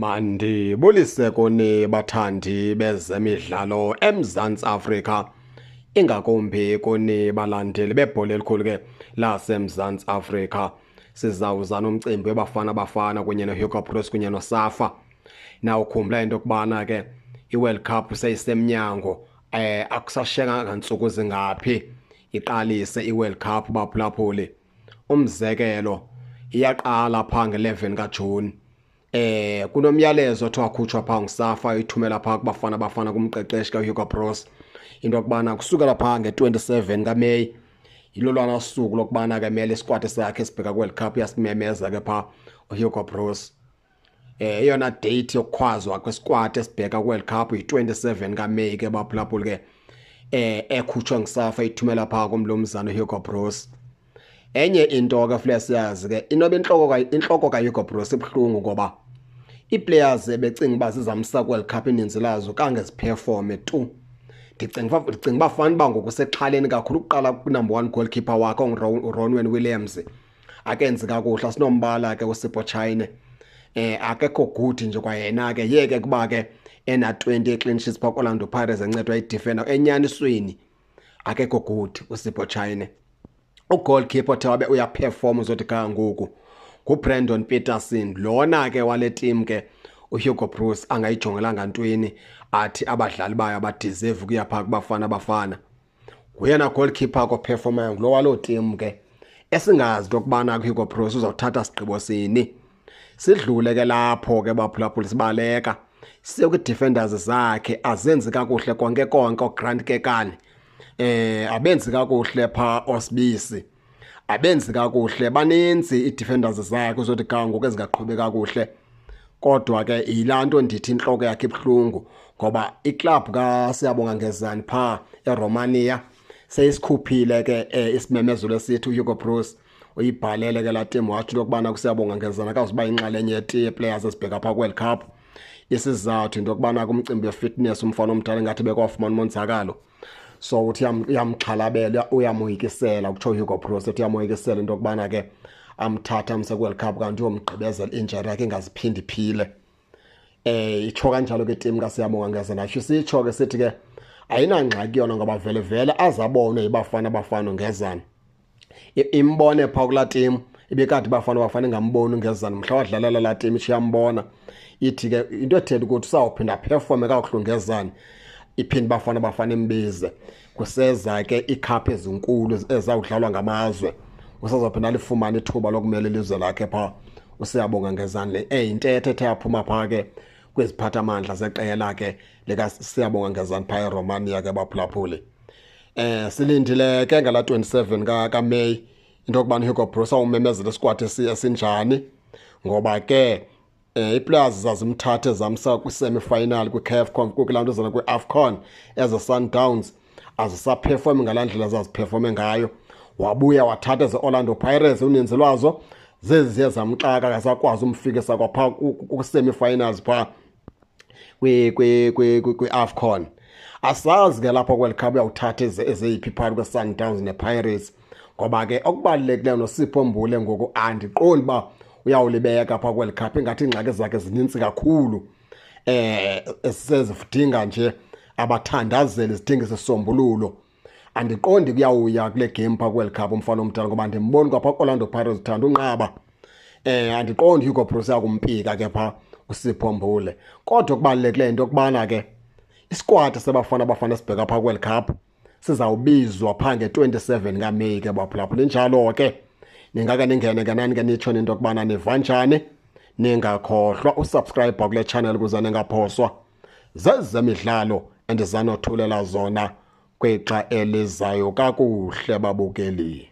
Mandibulise kuni bathandi bezemidlalo eMzantsi Afrika, ingakumbi kuni balandeli bebhola elikhulu ke laseMzantsi Afrika. Sizawuza nomcimbi weBafana Bafana kunye noHugo Broos kunye noSafa. Nawukhumbula into yokubana ke iWorld Cup seyisemnyango, akusashiyekanga ntsuku zingaphi iqalise iWorld Cup baphulaphuli. Umzekelo, iyaqala phaa nge-11 kaJuni. Kunomyalezo othi wakhutshwa phaa nguSafa ithumela phaa kuBafana Bafana kumqeqeshi kaHugo Broos into yokubana kusukela phaa nge-27 kaMeyi yilolwana suku lokubana ke mele isikwati sakhe sibheka kwiWorld Cup, uyasimemeza ke phaa uHugo Broos. Eyona date yokukhwazwa kwesikwati esibheka kwiWorld Cup yi-27 kaMeyi ke baphulaphuli ke, ekhutshwe nguSafa ithumela phaa kumlumzana uHugo Broos. Enye into ke funeka siyazi ke, inoba intloko kaHugo Broos ibuhlungu ngoba ii-players ebecinga uba zizamsa kwiWorld Cup ininzi lazo kange ziperforme tu. Ndicinga uba fana uba ngoku usexhaleni kakhulu ukuqala ku-number 1 goalkeeper wakhe onguRonwen Williams. Akenzi kakuhle, asinombala ke uSipho Chaine. Akekho good nje kwayena ke, yeke kuba ke ena 20 clean sheets phaa Orlando Pirates encedwa yi-defender, enyanisweni akekho good uSipho Chaine. Ugoalkeeper othe wabe uyaperform uzothi ga ngoku nguBrandon Petersen, lona ke wale team ke uHugo Broos angayijongelanga ntweni, athi abadlali bayo abadeserve ukuya phaa kuBafana Bafana. Nguyena goalkeeper koperformayo ngulo waloo team ke, esingazi into yokubana uHugo Broos uzawuthatha sigqibo sini. Sidlule ke lapho ke baphulaphula, sibaleka siye kwi-defenders zakhe, azenzi kakuhle konke konke. OGrant Kekane abenzi kakuhle phaa, oSibisi abenzi kakuhle, baninzi ii-defenders zakhe uzothi ga ngoku ezingaqhubi kakuhle. Kodwa ke yilaa nto ndithi intloko yakhe ibuhlungu ngoba iclub kaSiyabonga Ngezani phaa eRomania seyisikhuphile ke isimemezelo esithi uHugo Broos uyibhalele ke laa team, watsho into yokubana kuSiyabonga Ngezani akazuba yinxalenye yee-players ezibheka phaa kwiWorld Cup. Isizathu into yokubana kumcimbi we-fitness umfana omdala ingathi bekwafumana umonzakalo, so uthi uyamxhalabela, uyamoyikisela, kutsho uHugo Broos ethi uyamoyikisela into yokubana ke amthathe amse kwiWorld Cup kanti uyomgqibezela injury yakhe ingaziphindi iphile. Itsho kanjalo ke team kaSiyabonga Ngezani, nasho sitsho ke sithi ke ayinangxaki yona ngoba vele vele azabonwe yiBafana Bafana Ngezani. Imbone phaa kulaa team ibikade iBafana Bafana ingamboni uNgezani, mhla wadlalela laa team itsho iyambona, ithi ke into ethetha ukuthi usawuphinda aperforme kakuhle uNgezani, iphinde iBafana Bafana imbize. Kuseza ke iikhaphu ezinkulu ezawudlalwa ngamazwe, usazawuphinda alifumane ithuba lokumela ilizwe lakhe phaa uSiyabonga Ngezani. Le yintetho ethe yaphuma phaa ke kwiziphathamandla zeqela ke likaSiyabonga Ngezani phaa eRomania ke baphulaphuli. Silindile ke ngala 27 kaMeyi into yokubana uHugo Broos awumemezela isikwati esinjani, ngoba ke ii-players zazimthathe zamsa kwi-semi-final kwi-CAF, kulaa nto zana kwi-AFCON eze Sundowns azisaperformi ngalaa ndlela zaziperforme ngayo. Wabuya wathatha eze-Orlando Pirates, uninzi lwazo zezi ziye zamxaka, akasakwazi umfikisa kwaphaa ku-semi-finals phaa kwi-AFCON. Asazi ke lapho kweli Cup uyawuthatha ezeyiphi phakathi kwe-Sundowns ne-Pirates, ngoba ke okubalulekileyo noSipho Mbule ngoku andiqondi uba uyawulibeka phaa kweli Cup, ingathi iingxaki zakhe zinintsi kakhulu, sezidinga nje abathandazeli, zidinga isisombululo. Andiqondi kuyawuya kule game phaa kweli Cup umfana omdala, ngoba ndimboni kwaphaa Orlando Pirates uthanda unqaba. Andiqondi Hugo Broos uyakumpika ke phaa uSipho Mbule. Kodwa okubalulekileyo into yokubana ke isikwati seBafana Bafana esibheka phaa kweli Cup sizawubizwa phaa nge-27 kaMeyi ke baphulaphula. Injalo ke, ningake ningene ke nani ke nitsho into yokubana niva njani. Ningakhohlwa usubscribe kule channel ukuze ningaphoswa zezemidlalo endizanothulela zona kwixa elizayo. Kakuhle babukeli.